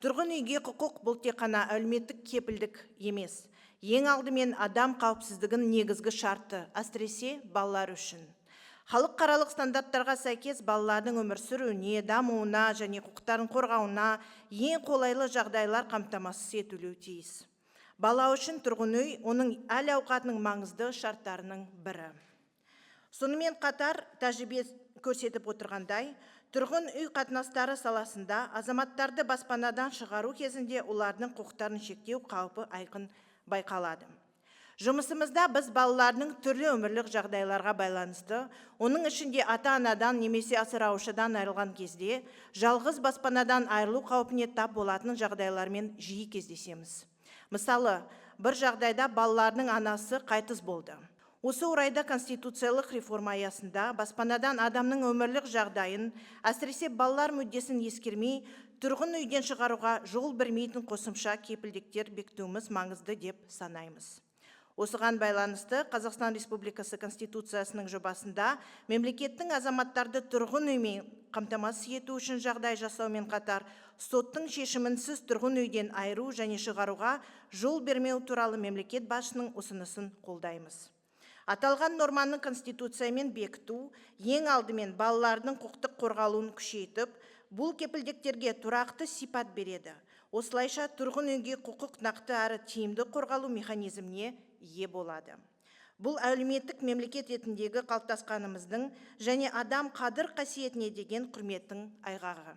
Тұрғын үйге құқық – бұл тек қана әлеуметтік кепілдік емес, ең алдымен адам қауіпсіздігінің негізгі шарты, әсіресе балалар үшін. Халықаралық стандарттарға сәйкес, балалардың өмір сүруіне, дамуына және құқықтарын қорғауына ең қолайлы жағдайлар қамтамасыз етілуі тиіс. Бала үшін тұрғын үй – оның әл ауқатының маңызды шарттарының бірі. Сонымен қатар, тәжірибе көрсетіп отырғандай, тұрғын үй қатынастары саласында азаматтарды баспанадан шығару кезінде олардың құқықтарын шектеу қаупі айқын байқалады. Жұмысымызда біз балалардың түрлі өмірлік жағдайларға байланысты, оның ішінде ата-анадан немесе асыраушыдан айырылған кезде жалғыз баспанадан айырылу қаупіне тап болатын жағдайлармен жиі кездесеміз. Мысалы, бір жағдайда балалардың анасы қайтыс болды. Осы орайда конституциялық реформа аясында баспанадан адамның өмірлік жағдайын, әсіресе балалар мүддесін ескермей, тұрғын үйден шығаруға жол бермейтін қосымша кепілдіктер бекітуіміз маңызды деп санаймыз. Осыған байланысты Қазақстан Республикасы Конституциясының жобасында мемлекеттің азаматтарды тұрғын үймен қамтамасыз ету үшін жағдай жасаумен қатар, соттың шешімінсіз тұрғын үйден айыру және шығаруға жол бермеу туралы мемлекет басшысының ұсынысын қолдаймыз. Аталған норманы Конституциямен бекіту ең алдымен балалардың құқықтық қорғалуын күшейтіп, бұл кепілдіктерге тұрақты сипат береді. Осылайша, тұрғын үйге құқық нақты әрі тиімді қорғалу механизміне ие болады. Бұл әлеуметтік мемлекет ретіндегі қалыптасқанымыздың және адам қадір қасиетіне деген құрметтің айғағы.